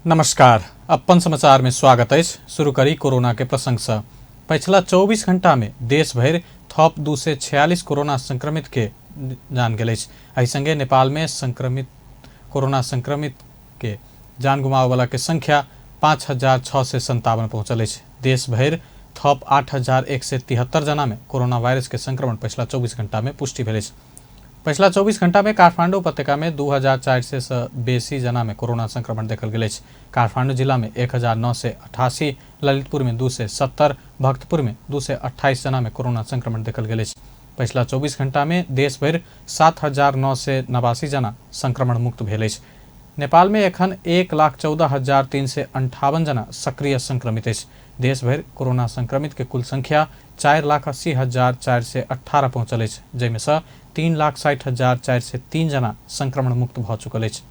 नमस्कार, अपन समाचार में स्वागत अछि। शुरू करी कोरोना के प्रसंग से। पछिला 24 घंटा में देश भरि थप 246 कोरोना संक्रमित के जान गेल अछि। एहि संगे नेपाल में संक्रमित कोरोना संक्रमित के जान गुमाबय वाला के संख्या 5657 पहुंचल अछि। देश भरि थप 8173 जना में कोरोना वायरस के संक्रमण पछिला 24 घंटा में पुष्टि भेल अछि। पछिला 24 घंटा में काठमांडू उपत्यका में 2400 से बेसी जना में कोरोना संक्रमण देखल गेल अछि। काठमांडू जिला में 1988, ललितपुर में 270, भक्तपुर में 228 जना में कोरोना संक्रमण देखल गेल अछि। पछिला 24 घंटा में देश भरि 7989 जना संक्रमण मुक्त भेल अछि। नेपाल में एखन 1,14,358 जना सक्रिय संक्रमित अछि। देश भरि कोरोना संक्रमित के कुल संख्या 4,80,418 पहुंचल अछि, जाहिमे सँ 3,60,403 जना संक्रमण मुक्त भऽ चुकल अछि।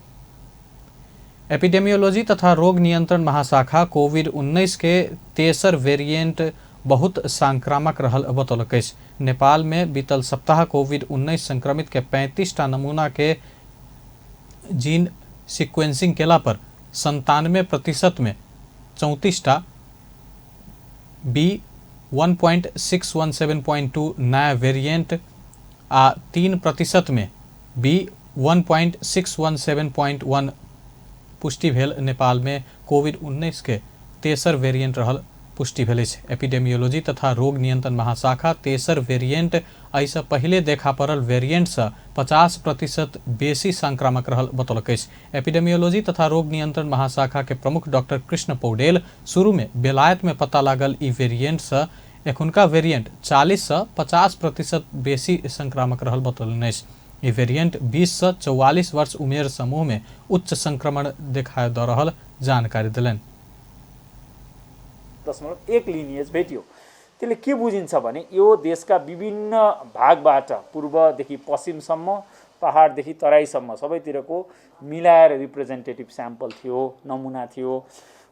एपिडेमियोलॉजी तथा रोग नियंत्रण महाशाखा कोविड-19 के तेसर वेरिएंट बहुत संक्रामक रहल बतौलक अछि। नेपाल में बीतल सप्ताह कोविड-19 संक्रमित के 35 टा नमूना के जीन सीक्वेंसिंग केला पर 97% में 34 टा B.1.617.2 नया वेरिएंट आ 3% में B.1.617.1 पुष्टि भेल नेपाल में कोविड-19 के तेसर वेरिएंट रहल पुष्टि भेल अछि। एपिडेमियोलॉजी तथा रोग नियंत्रण महाशाखा तेसर वेरिएंट एहिसँ पहिले देखा पड़ल वेरिएंटसँ 50% बेसी संक्रामक रहल बतौलक अछि। एपिडेमियोलॉजी तथा रोग नियंत्रण महाशाखा के प्रमुख डॉक्टर कृष्ण पौडेल शुरू में बेलायत में पता लागल ई वेरिएंटसँ एखुनका वेरिएंट 40 से 50% बेसी संक्रामक रहल बतौलनि अछि। ई वेरिएंट 20 से 44 वर्ष उमेर समूह में उच्च संक्रमण देखाय दऽ रहल जानकारी देलनि। 0.1 लिनिएज भेटियो। त्यसले के बुझिन्छ भने यो देशका विभिन्न भागबाट पूर्वदेखि पश्चिमसम्म, पहाडदेखि तराईसम्म सबैतिरको मिलाएर रिप्रेजेन्टेटिभ स्याम्पल थियो, नमुना थियो।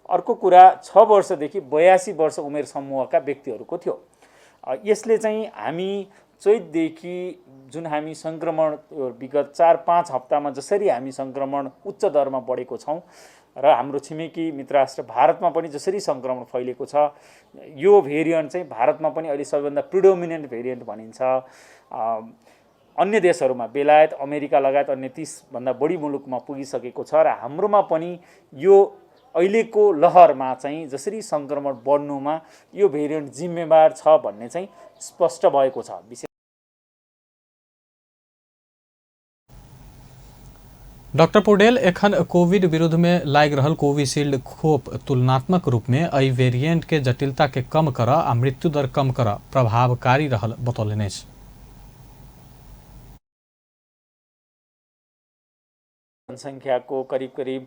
अर्को कुरा 6 वर्षदेखि 82 वर्ष उमेर समूहका व्यक्तिहरूको थियो। यसले चाहिँ हामी चैतदेखि जुन हामी सङ्क्रमण विगत 4-5 हप्तामा जसरी हामी सङ्क्रमण उच्च दरमा बढेको छौँ र हाम्रो छिमेकी मित्र राष्ट्र भारतमा पनि जसरी सङ्क्रमण फैलिएको छ, यो भेरिएन्ट चाहिँ भारतमा पनि अहिले सबैभन्दा प्रिडोमिनेन्ट भेरिएन्ट भनिन्छ। अन्य देशहरूमा बेलायत, अमेरिका लगायत अन्य 30 भन्दा बढी मुलुकमा पुगिसकेको छ र हाम्रोमा पनि यो अहिलेको लहरमा चाहिँ जसरी सङ्क्रमण बढ्नुमा यो भेरिएन्ट जिम्मेवार छ भन्ने चाहिँ स्पष्ट भएको छ। विशेष डॉक्टर पौडेल एखन कोविड विरुद्ध में लागि रहल कोविशील्ड खोप तुलनात्मक रूप में एहि वेरिएंट के जटिलता के कम करऽ आ मृत्यु दर कम करऽ प्रभावकारी रहल बतौलनि अछि। जनसङ्ख्याको करिब करिब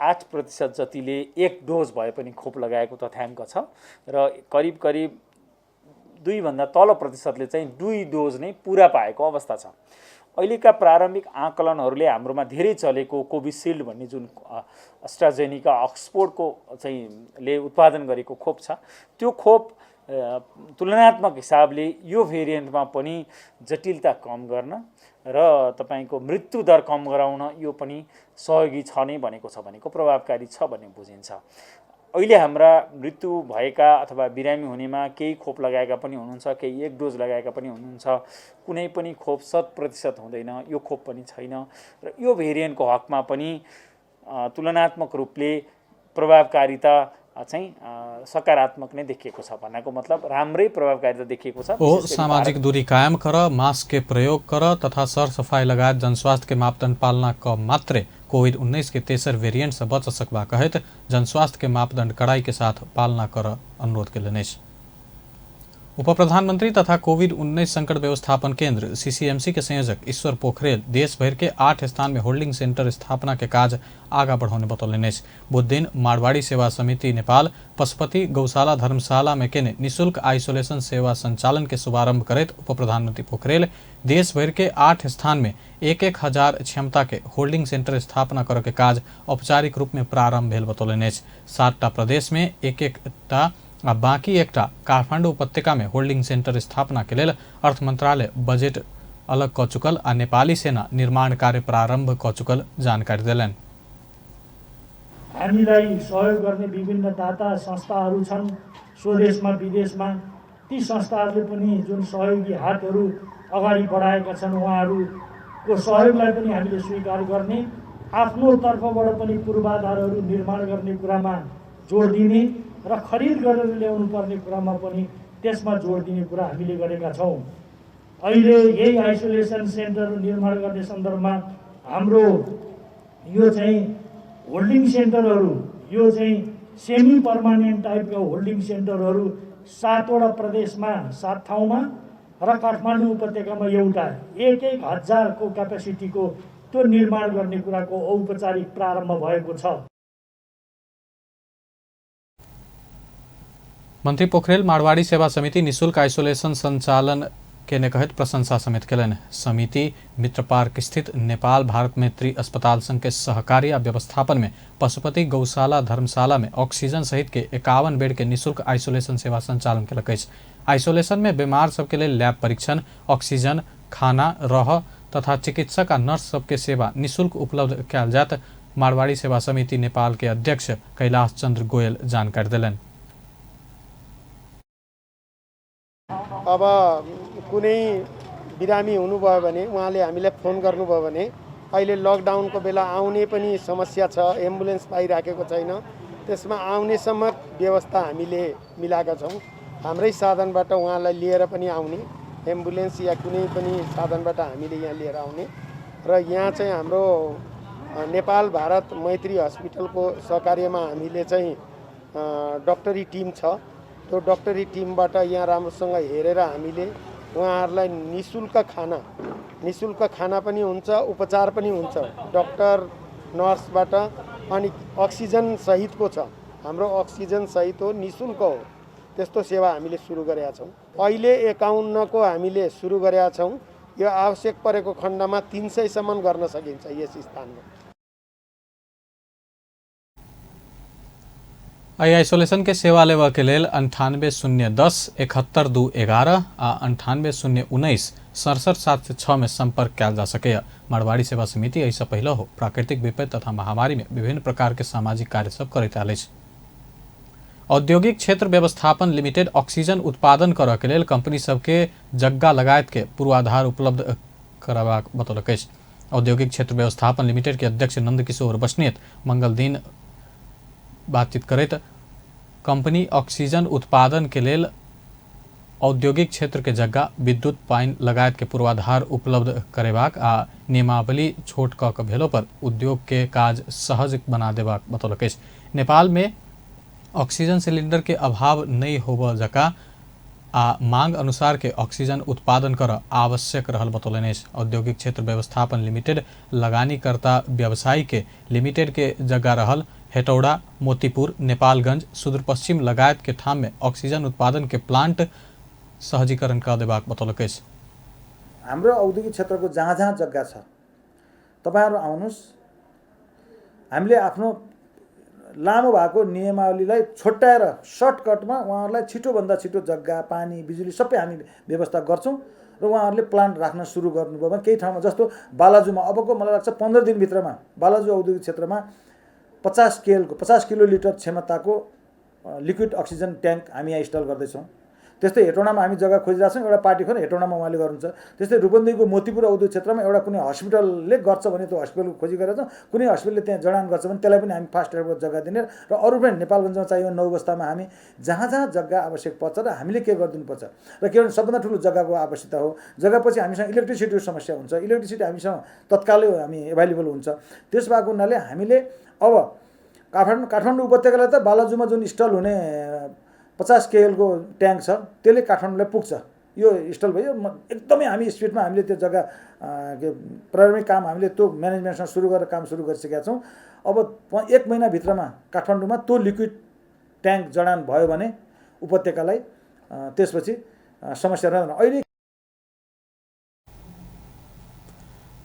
8% जतिले एक डोज भए पनि खोप लगाएको तथ्याङ्क छ र करिब करिब 2 भन्दा तल प्रतिशतले चाहिँ 2 डोज नै पुरा पाएको अवस्था छ। अहिलेका प्रारम्भिक आकलनहरूले हाम्रोमा धेरै चलेको कोभिसिल्ड भन्ने जुन अस्ट्राजेनिका अक्सफोर्डको चाहिँ ले उत्पादन गरेको खोप छ, त्यो खोप तुलनात्मक हिसाबले यो भेरिएन्टमा पनि जटिलता कम गर्न र तपाईँको मृत्यु दर कम गराउन यो पनि सहयोगी छ नै भनेको छ, भनेको प्रभावकारी छ भन्ने बुझिन्छ। अहिले हाम्रा मृत्यु भएका अथवा बिरामी हुनेमा केही खोप लगाएका पनि हुनुहुन्छ, केही एक डोज लगाएका पनि हुनुहुन्छ। कुनै पनि खोप 100% हुँदैन, यो खोप पनि छैन र यो भेरिएन्टको हकमा पनि तुलनात्मक रूपले प्रभावकारिता चाहिँ सकारात्मक नै देखिएको छ। भन्नाको मतलब राम्रै प्रभावकारिता देखिएको छ। ओ सामाजिक दूरी कायम कर, मास्क के प्रयोग कर तथा सरसफाई लगायत जनस्वास्थ्य के मापदंड पालना क मात्रे कोविड-19 के तेसर वेरिएंट से बच सकबा कहैत जनस्वास्थ्य के मापदंड कड़ाई के साथ पालना कर अनुरोध केलनि अछि। उप प्रधानमंत्री तथा कोविड-19 संकट व्यवस्थापन केंद्र सीसीएमसी के संयोजक ईश्वर पोखरेल देश भरि के 8 स्थान में होल्डिंग सेंटर स्थापना के काज आगा बढ़ौने बतौलनि अछि। बुधदिन मारवाड़ी सेवा समिति नेपाल पशुपति गौशाला धर्मशाला में केने निःशुल्क आइसोलेशन सेवा संचालन के शुभारंभ करैत उप प्रधानमंत्री पोखरेल देश भरि के 8 स्थान में 1-1 हजार क्षमता के होल्डिंग सेंटर स्थापना करऽ के काज औपचारिक रूप में प्रारंभ भेल बतौलनि अछि। 7टा प्रदेश में 1-1 टा आ बाकी एकटा काठमांडू उपत्यका में होल्डिंग सेंटर स्थापना के लेल अर्थ मंत्रालय बजट अलग कऽ चुकल आ नेपाली सेना निर्माण कार्य प्रारंभ कऽ चुकल जानकारी देलनि। हामीलाई सहयोग गर्ने विभिन्न दाता संस्थाहरू छन् स्वदेशमा विदेशमा, ती संस्थाहरूले पनि जुन सहयोगी हातहरू अगाडि बढाएका छन् उहाँहरूको सहयोगलाई पनि हामीले स्वीकार गर्ने, आफ्नो तर्फबाट पनि पूर्वाधारहरू निर्माण गर्ने कुरामा जोड दिने र खरिद गरेर ल्याउनु पर्ने कुरामा पनि त्यसमा जोड दिने कुरा हामीले गरेका छौँ। अहिले यही आइसोलेसन सेन्टर निर्माण गर्ने सन्दर्भमा हाम्रो यो चाहिँ होल्डिङ सेन्टरहरू, यो चाहिँ सेमी पर्मानेन्ट टाइपका होल्डिङ सेन्टरहरू 7वटा प्रदेशमा 7 ठाउँमा र काठमाडौँ उपत्यकामा एउटा 1-1 हजारको क्यापेसिटीको त्यो निर्माण गर्ने कुराको औपचारिक प्रारम्भ भएको छ। मंत्री पोखरेल मारवाड़ी सेवा समिति निःशुल्क आइसोलेशन संचालन केने कहैत प्रशंसा समेत केलनि। समिति मित्र पार्क स्थित नेपाल भारत मैत्री अस्पताल संघ के सहकारी आ व्यवस्थापन में पशुपति गौशाला धर्मशाला में ऑक्सीजन सहित के 51 बेड के निःशुल्क आइसोलेशन सेवा संचालन केलक अछि। आइसोलेशन में बीमार सबके लेल लैब परीक्षण, ऑक्सीजन, खाना, रह तथा चिकित्सक आ नर्स सबके सेवा निःशुल्क उपलब्ध कयल जायत। मारवाड़ी सेवा समिति नेपाल के अध्यक्ष कैलाश चंद्र गोयल जानकारी देलनि। अब कुनै बिरामी हुनुभयो भने उहाँले हामीलाई फोन गर्नुभयो भने अहिले लकडाउनको बेला आउने पनि समस्या छ, एम्बुलेन्स पाइराखेको छैन, त्यसमा आउनेसम्म व्यवस्था हामीले मिलाएका छौँ। हाम्रै साधनबाट उहाँलाई लिएर पनि आउने, एम्बुलेन्स या कुनै पनि साधनबाट हामीले यहाँ लिएर आउने। र यहाँ चाहिँ हाम्रो नेपाल भारत मैत्री हस्पिटलको सहकार्यमा हामीले चाहिँ डक्टरी टिम छ, त्यो डक्टरी टिमबाट यहाँ राम्रोसँग हेरेर हामीले उहाँहरूलाई निःशुल्क खाना पनि हुन्छ, उपचार पनि हुन्छ डक्टर नर्सबाट, अनि अक्सिजन सहितको छ, हाम्रो अक्सिजन सहित हो, निःशुल्क हो। त्यस्तो सेवा हामीले सुरु गरेका छौँ। अहिले 51को हामीले सुरु गरेका छौँ। यो आवश्यक परेको खण्डमा 300 सम्म गर्न सकिन्छ यस स्थानमा। एहि आइसोलेशन के सेवा लेबऽ के लेल 98 0 10 71 2 11 आ 98 0 19 67 706 में संपर्क कयल जा सकैए। मारवाड़ी सेवा समिति एहिसँ पहिलहो प्राकृतिक विपत्ति तथा महामारी में विभिन्न प्रकार के सामाजिक कार्य सब करैत आयल अछि। औद्योगिक क्षेत्र व्यवस्थापन लिमिटेड ऑक्सीजन उत्पादन करऽ के लेल कंपनी सबके जग्गा लगायत के पूर्वाधार उपलब्ध करबाक बतौलक अछि। औद्योगिक क्षेत्र व्यवस्थापन लिमिटेड के अध्यक्ष नंदकिशोर बस्नेत मंगल दिन बातचीत करैत कंपनी ऑक्सीजन उत्पादन के लेल औद्योगिक क्षेत्र के जग्गा, विद्युत, पानि लगायत के पूर्वाधार उपलब्ध करेबाक आ नियमावली छोट कऽ के भेलो पर उद्योग के काज सहज बना देबाक बतौलक अछि। नेपाल में ऑक्सीजन सिलिंडर के अभाव नहि होबय जकाँ आ मांग अनुसार के ऑक्सीजन उत्पादन करऽ आवश्यक रहल बतौलनि अछि। औद्योगिक क्षेत्र व्यवस्थापन लिमिटेड लगानीकर्ता व्यवसायी के लिमिटेड के जगह रहल हेटौड़ा, मोतीपुर, नेपालगंज, सुदूरपश्चिम लगायत के ठाम में ऑक्सीजन उत्पादन के प्लांट सहजीकरण कऽ देबाक बतौलक अछि। हाम्रो औद्योगिक क्षेत्रको जहाँ जहाँ जग्गा छ तपाईँहरू आउनुहोस्, हामीले आफ्नो लामो भएको नियमावलीलाई छोट्याएर सर्टकटमा उहाँहरूलाई छिटोभन्दा छिटो जग्गा, पानी, बिजुली सबै हामी व्यवस्था गर्छौँ र उहाँहरूले प्लान्ट राख्न सुरु गर्नुभयो भने केही ठाउँमा जस्तो बालाजुमा अबको मलाई लाग्छ 15 दिनभित्रमा बालाजु औद्योगिक क्षेत्रमा 50 केएलको 50 किलो लिटर क्षमताको लिक्विड अक्सिजन ट्याङ्क हामी यहाँ इन्स्टल गर्दैछौँ। त्यस्तै हेटौँडामा हामी जग्गा खोजिरहेको छौँ, एउटा पार्टी खोलेर हेटौँडामा उहाँले गर्नुहुन्छ। त्यस्तै रूपन्देहीको मोतीपुर औद्योगिक क्षेत्रमा एउटा कुनै हस्पिटलले गर्छ भने त्यो हस्पिटलको खोजी गरेका छौँ, कुनै हस्पिटलले त्यहाँ जडान गर्छ भने त्यसलाई पनि हामी फास्ट ट्र्याकको जग्गा दिने र अरू पनि नेपालगञ्जमा चाहियो 9 बस्तामा हामी जहाँ जहाँ जग्गा आवश्यक पर्छ र हामीले के गरिदिनुपर्छ र किनभने सबभन्दा ठुलो जग्गाको आवश्यकता हो। जग्गापछि हामीसँग इलेक्ट्रिसिटीको समस्या हुन्छ, इलेक्ट्रिसिटी हामीसँग तत्कालै हामी एभाइलेबल हुन्छ। त्यस भएको हुनाले हामीले अब काठमाडौँ उपत्यकालाई त बालाजुमा जुन इन्स्टल हुने 50 केएलको ट्याङ्क छ त्यसले काठमाडौँलाई पुग्छ। यो इन्स्टल भयो, एकदमै हामी स्पिडमा हामीले त्यो जग्गा के प्रारम्भिक काम हामीले त्यो म्यानेजमेन्टसँग सुरु गरेर काम सुरु गरिसकेका छौँ। अब 1 महिनाभित्रमा काठमाडौँमा त्यो लिक्विड ट्याङ्क जडान भयो भने उपत्यकालाई त्यसपछि समस्या रहँदैन। अहिले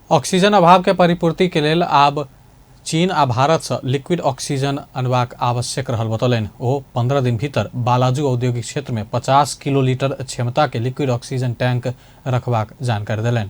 ऑक्सीजन अभाव के परिपूर्ति के लेल आब चीन आ भारत से लिक्विड ऑक्सीजन अनबाक आवश्यक रहल बतौलनि। ओ 15 दिन भीतर बालाजू औद्योगिक क्षेत्र में 50 किलो लीटर क्षमता के लिक्विड ऑक्सीजन टैंक रखबाक जानकारी देलनि।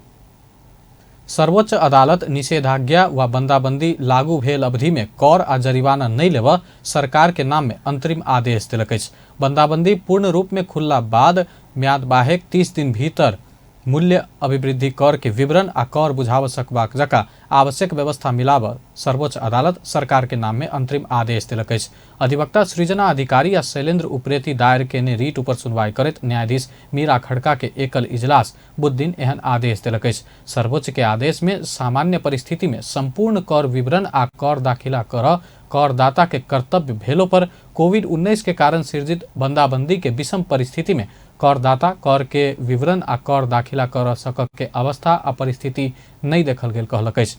सर्वोच्च अदालत निषेधाज्ञा वा बंदाबंदी लागू भेल अवधि में कर आ जरिमाना नहि लेबऽ सरकार के नाम में अंतरिम आदेश देलक अछि। बंदाबंदी पूर्ण रूप में खुलला बाद म्याद बाहेक 30 दिन भीतर मूल्य अभिवृद्धि कर के विवरण आ कर बुझाव सकबाक जकाँ आवश्यक व्यवस्था मिलाब सर्वोच्च अदालत सरकार के नाम में अंतरिम आदेश देलक अछि। अधिवक्ता सृजना अधिकारी आ शैलेंद्र उप्रेती दायर केने रीट ऊपर सुनवाई करैत न्यायाधीश मीरा खड़का के एकल इजलास बुधदिन एहन आदेश देलक अछि। सर्वोच्च के आदेश में सामान्य परिस्थिति में संपूर्ण कर विवरण आ कर दाखिला कर करदाता के कर्तव्य भेलो पर कोविड-19 के कारण सृजित बंदाबंदी के विषम परिस्थिति में करदाता कर के विवरण आ कर दाखिला कर सकक के अवस्था आ परिस्थिति नहि देखल गेल कहलक अछि।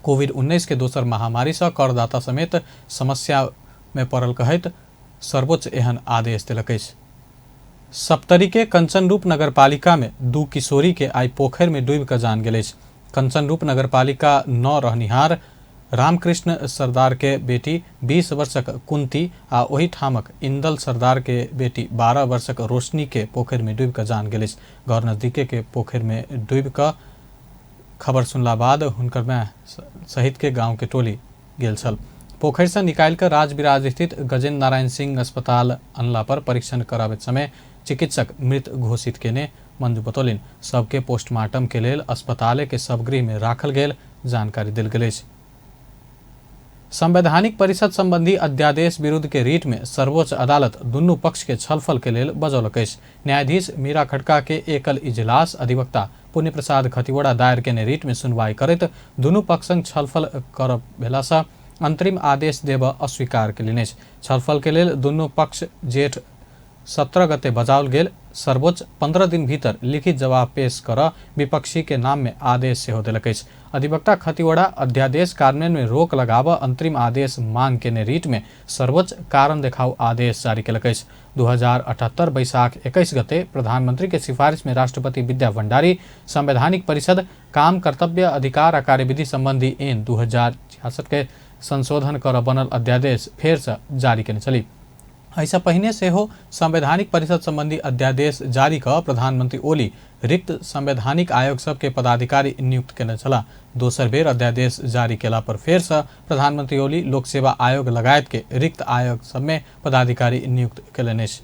कोविड-19 के दोसर महामारी सँ करदाता समेत समस्या में पड़ल कहैत सर्वोच्च एहन आदेश देलक अछि। सप्तरी के कंचनरूप नगरपालिका में 2 किशोरी के आइ पोखरि में डूबि कऽ जान गेल अछि। कंचनरूप नगरपालिका 9 रहनिहार रामकृष्ण सरदार के बेटी 20 वर्षक कुंती आ ओहि ठामक इंदल सरदार के बेटी 12 वर्षक रोशनी के पोखरि में डूबि कऽ जान गेल अछि। घर नजदीके के पोखरि में डूबि कऽ खबर सुनला बाद हुनकर माय सहित के गांव के टोली गेल छल। पोखरि से निकालि कऽ राजविराज स्थित गजेन्द्र नारायण सिंह अस्पताल अनला पर परीक्षण कराबैत समय चिकित्सक मृत घोषित केने मंजू बतौलनि। सबके पोस्टमार्टम के लेल अस्पताले के सबगृह में राखल गेल जानकारी देल गेल अछि। संवैधानिक परिषद संबंधी अध्यादेश विरुद्ध के रीट में सर्वोच्च अदालत दुनू पक्ष के छलफल के लेल बजौलक अछि। न्यायाधीश मीरा खड़का के एकल इजलास अधिवक्ता पुण्य प्रसाद खतिवड़ा दायर केने रीट में सुनवाई करैत दुनू पक्ष संग छलफल करब भेलासँ अंतरिम आदेश देब अस्वीकार केलनि अछि। छलफल के लेल दुनू पक्ष जेठ 17 गते बजाओल गेल सर्वोच्च 15 दिन भीतर लिखित जवाब पेश कर विपक्षी के नाम में आदेश सेहो देलक अछि। अधिवक्ता खतिवड़ा अध्यादेश कार्यान्वयन में रोक लगाब अंतरिम आदेश मांग केने रीट में सर्वोच्च कारण देखाओ आदेश जारी केलक अछि। 2078 बैसाख 21 गते प्रधानमंत्री के सिफारिश में राष्ट्रपति विद्या भंडारी संवैधानिक परिषद काम कर्तव्य अधिकार आ कार्यविधि संबंधी एन 2066 के संशोधन कर बनल अध्यादेश फेर से जारी केने छली। एहिसँ पहिने सेहो संवैधानिक परिषद संबंधी अध्यादेश जारी कऽ प्रधानमंत्री ओली रिक्त संवैधानिक आयोग सबके पदाधिकारी नियुक्त केने छलाह। दोसर बेर अध्यादेश जारी केला पर फेरसँ प्रधानमंत्री ओली लोक सेवा आयोग लगायत के रिक्त आयोग सबमे पदाधिकारी नियुक्त केलनि अछि।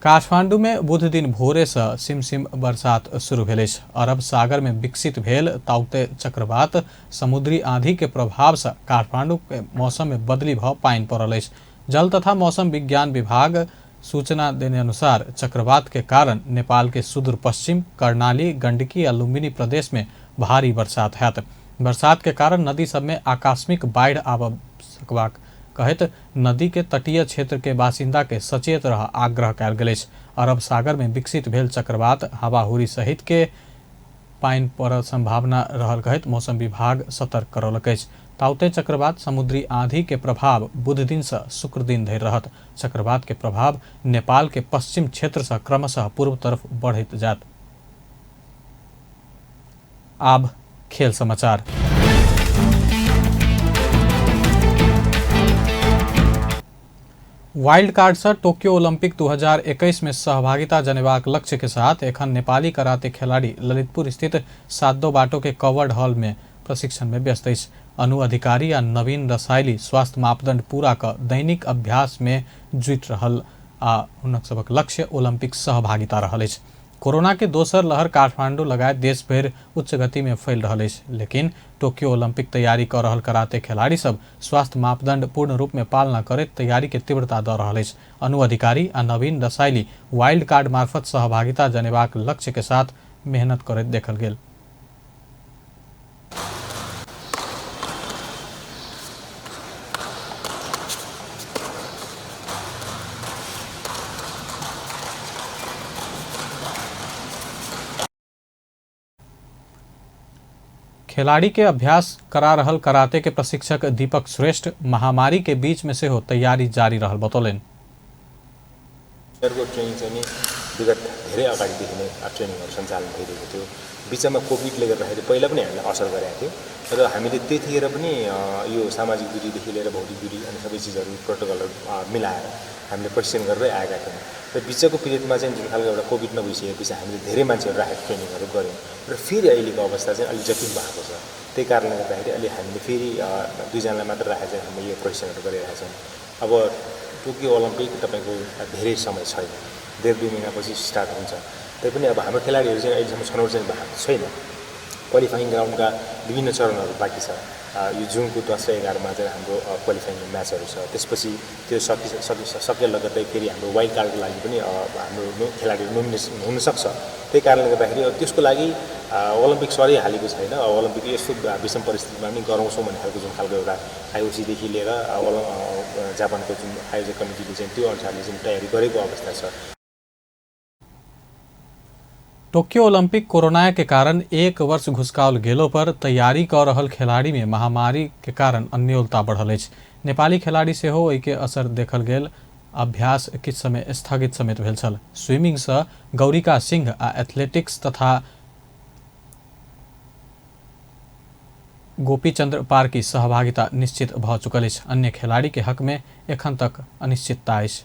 काठमांडू में बुध दिन भोरे से सिमसिम बरसात शुरू भेल अछि। अरब सागर में विकसित भेल ताउते चक्रवात समुद्री आंधी के प्रभाव से काठमांडू के मौसम में बदली भऽ पानि पड़ल अछि। जल तथा मौसम विज्ञान विभाग सूचना देने अनुसार चक्रवात के कारण नेपाल के सुदूर पश्चिम, कर्णाली, गंडकी आ लुम्बिनी प्रदेश में भारी बरसात हैत। बरसात के कारण नदी सब में आकस्मिक बाढ़ि आबि सकबाक कहैत नदी के तटीय क्षेत्र के बासिन्दा के सचेत रह आग्रह कयल गेल अछि। अरब सागर में विकसित भेल चक्रवात हवाहुरी सहित के पानि पड़ल संभावना रहल कहैत मौसम विभाग सतर्क करौलक अछि। ताउते चक्रवात समुद्री आंधी के प्रभाव बुध दिन से शुक्र दिन धरि रहत। चक्रवात के प्रभाव नेपाल के पश्चिम क्षेत्र से क्रमशः पूर्व तरफ बढ़ैत जायत। आब खेल समाचार। वाइल्ड कार्ड से टोक्यो ओलंपिक 2021 में सहभागिता जनेबाक लक्ष्य के साथ एखन नेपाली कराते खिलाड़ी ललितपुर स्थित सातो बाटो के कवर्ड हॉल में प्रशिक्षण में व्यस्त अछि। अनु अधिकारी आ नवीन रसायली स्वास्थ्य मापदंड पूरा कऽ दैनिक अभ्यास में जुटि रहल आ हुनक सभक लक्ष्य ओलंपिक सहभागिता रहल अछि। कोरोना के दोसर लहर काठमांडू लगायत देश भरि उच्च गति में फैल रहल अछि, लेकिन टोक्यो ओलंपिक तैयारी कऽ रहल कराते खिलाड़ी सब स्वास्थ्य मापदंड पूर्ण रूप में पालना करैत तैयारी के तीव्रता दऽ रहल अछि। अनु अधिकारी आ नवीन रसायली वाइल्ड कार्ड मार्फत सहभागिता जनेबाक लक्ष्य के साथ मेहनत करैत देखल गेल। खिलाड़ी के अभ्यास करा रहल कराते के प्रशिक्षक दीपक श्रेष्ठ महामारी के बीच में सेहो तैयारी जारी रहल बतौलनि। ट्रेनिङ चाहिँ नि विगत धेरै अगाडिदेखि नै ट्रेनिङहरू सञ्चालन भइरहेको थियो। बिचमा कोभिडले गर्दाखेरि पहिला पनि हामीलाई असर गरेको थियो र हामीले त्यतिखेर पनि यो सामाजिक दूरीदेखि लिएर भौतिक दूरी अनि सबै चिजहरू प्रोटोकलहरू मिलाएर हामीले प्रशिक्षण गर्दै आएका थियौँ। र बिचको पिरियडमा चाहिँ जुन खालको एउटा कोभिड नभइसकेपछि हामीले धेरै मान्छेहरू राखेर ट्रेनिङहरू गऱ्यौँ र फेरि अहिलेको अवस्था चाहिँ अलिक जटिल भएको छ। त्यही कारणले गर्दाखेरि अलि हामीले फेरि दुईजनालाई मात्र राखेर चाहिँ हामीले यो प्रशिक्षणहरू गरिरहेका छौँ। अब टोकियो ओलम्पिक तपाईँको धेरै समय छैन, 1.5-2 महिनापछि स्टार्ट हुन्छ। तैपनि अब हाम्रो खेलाडीहरू चाहिँ अहिलेसम्म छनौट चाहिँ भएको छैन। क्वालिफाइङ राउन्डका विभिन्न चरणहरू बाँकी छ। यो जुनको 10 र 11 मा चाहिँ हाम्रो क्वालिफाइङ म्याचहरू छ। त्यसपछि त्यो सके लगत्तै फेरि हाम्रो वाइल्ड कार्डको लागि पनि हाम्रो खेलाडीहरू नोमिनेसन हुनसक्छ। त्यही कारणले गर्दाखेरि त्यसको लागि ओलम्पिक सरै हालेको छैन। ओलम्पिक यस्तो विषम परिस्थितिमा पनि गराउँछौँ भन्ने खालको जुन खालको एउटा आइओसीदेखि लिएर जापानको जुन आयोजक कमिटीले चाहिँ त्यो अनुसारले चाहिँ तयारी गरेको अवस्था छ। टोक्यो ओलंपिक कोरोना के कारण 1 वर्ष घुसकाओल गेलो पर तैयारी क रहल खिलाड़ी में महामारी के कारण अन्योलता बढ़ल अछि। नेपाली खिलाड़ी सेहो एहि के असर देखल गेल। अभ्यास किछु समय स्थगित समेत भेल छल। स्विमिंग से गौरिका सिंह आ एथलेटिक्स तथा गोपीचंद्र पार्की सहभागिता निश्चित भ चुकल अछि। अन्य खिलाड़ी के हक में एखन तक अनिश्चितता अछि।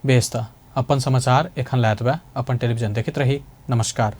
बेस त अपन समाचार एखन लैत बा। अपन टेलीविजन देखित रही। नमस्कार।